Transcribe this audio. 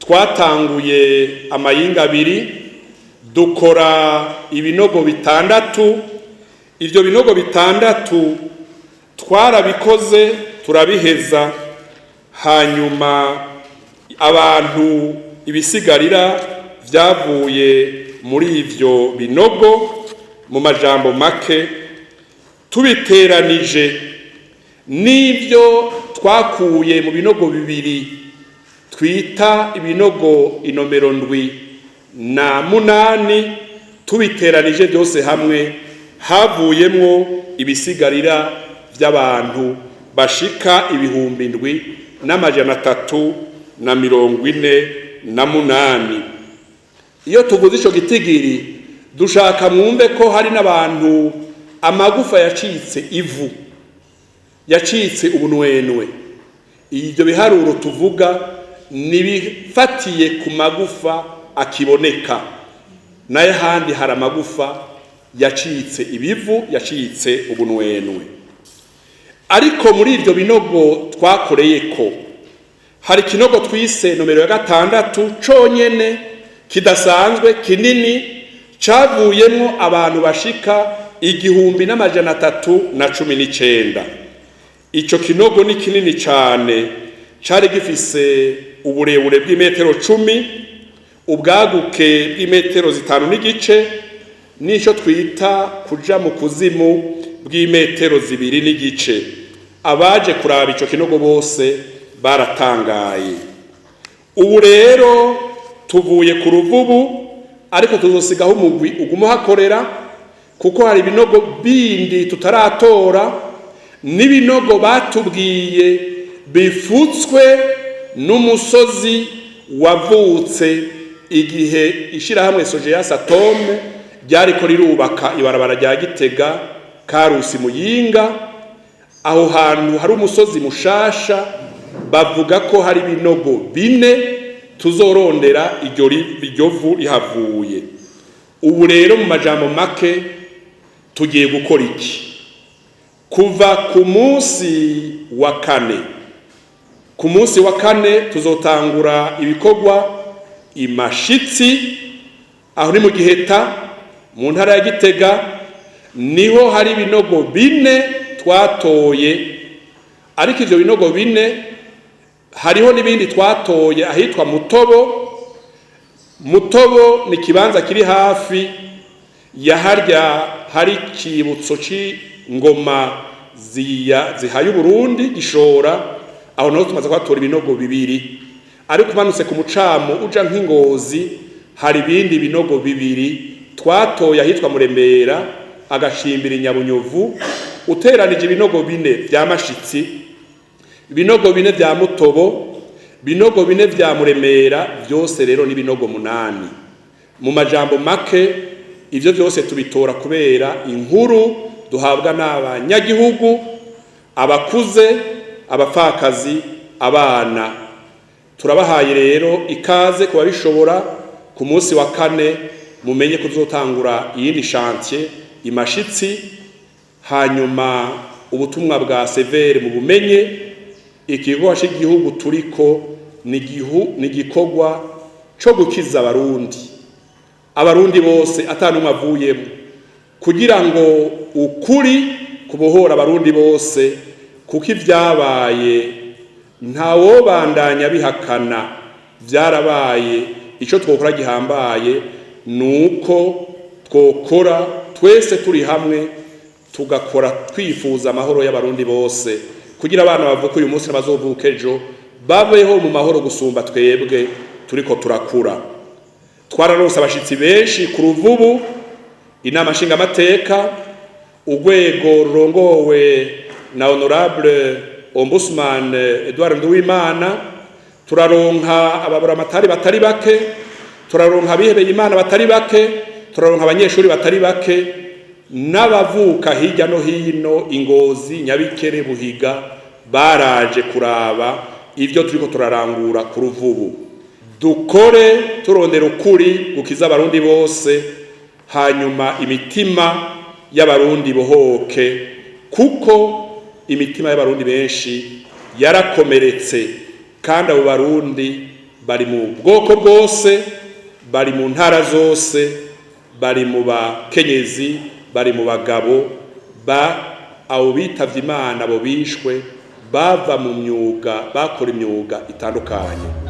Twatanguye amayinga 2, dukora ibinogo 6. Ivyo binogo 6 twarabikoze turabiheza, hanyuma abantu ibisigarira vyavuye muri ivyo binogo, mu majambo make tubiteranije n'ivyo twakuye mu binogo 2 twita ibinogo inomero 7 na 8, tubiteranije byose hamwe havuyemwo ibisigarira by'abantu bashika 7348. Iyo tuvuze ico gitigiri, dushaka mwumve ko hari n'abantu amagufa yacitse ivu, yacitse ubunwenwe. Ibyo biharuro tuvuga nibifatiye ku magufa akiboneka, nayo ahandi hari amagufa yacitse ibivu, yacitse ubunwenwe. Ariko muri ibyo binogo twakoreye ko hari ikinogo twise nomero ya 6 conyene kidasanzwe kinini, cavuyemwo abantu bashika 1319. Ico kinogo ni kinini cane, cari gifise uburebure bw'imetero 10, ubwaguke bw'imetero 5.5, n'ico twita kuja mu kuzimu bw'imetero 2.5. Abaje kuraba ico kinogo bose baratangaye. Ubu rero tuvuye ku Ruvubu, ariko tuzosigaho umugwi uguma uhakorera, kuko hari ibinogo bindi tutaratora n'ibinogo batubwiye bifutswe n'umusozi wavutse igihe ishirahamwe Sogeas Atome ryariko rirubaka ibarabara rya Gitega Karusi Muyinga. Aho hantu hari umusozi mushasha, bavuga ko hari ibinogo 4, tuzorondera iryo vu rihavuye. Ubu rero mu majambo make tugiye gukora iki? Kuva ku munsi wa kane, ku munsi wa kane tuzotangura ibikorwa imashitsi, aho ni mu Giheta mu ntara ya Gitega, niho hari ibinogo 4 twatoye. Ariko ivyo binogo 4, hariho n'ibindi twatoye ahitwa Mutobo. Mutobo ni ikibanza kiri hafi ya harya hari ikibutso c'ingoma zihaye Uburundi Gishora. Aho naho tumaze kuhatora ibinogo 2. Ariko umanutse ku mucamo uja nk'Ingozi, hari ibindi binogo 2 twatoye ahitwa Muremera, agashimbira Inyabunyovu. Uteranije ibinogo 4 vya Mashitsi, ibinogo 4 vya Mutobo, binogo 4 vya Muremera, vyose rero ni ibinogo 8. Mu majambo make, ivyo vyose tubitora kubera inkuru duhabwa n'abanyagihugu, abakuze, abapfakazi, abana. Turabahaye rero ikaze kubabishobora, ku munsi wa kane mumenye kuzotangura iyindi chantier imashitsi. Hanyuma ubutumwa bwa CVR mu bumenye, ikigo cy'igihugu turiko ni igikorwa co gukiza Abarundi, Abarundi bose atanumwe avuyemo, kugira ngo ukuri kubohora Abarundi bose, kuko ivyabaye ntawobandanya bihakana, vyarabaye. Ico twokora gihambaye nuko twokora twese turi hamwe, tugakora twifuza amahoro y'Abarundi bose, kugira abana bavuka uyu munsi n'abazovuka ejo babeho mu mahoro gusumba twebwe turiko turakura. Twararonse abashitsi benshi ku Ruvubu: inama nshingamateka, urwego rurongowe na honorable ombudsman Edouard Nduwimana, turaronka ababuramatari batari bake, turaronka abihebeye Imana batari bake, turaronka abanyeshuri batari bake n'abavuka hirya no hino, Ingozi, Nyabikere, Buhiga, baraje kuraba ivyo turiko turarangura ku Ruvubu. Dukore turondera ukuri gukiza Abarundi bose, hanyuma imitima y'Abarundi bohoke, kuko imitima y'Abarundi benshi yarakomeretse, kandi abo Barundi Bari mu bwoko bwose, bari mu ntara zose, bari mu bakenyezi, bari mu bagabo. Abo bitavye Imana, abo bishwe, bava mu myuga, bakora imyuga itandukanye.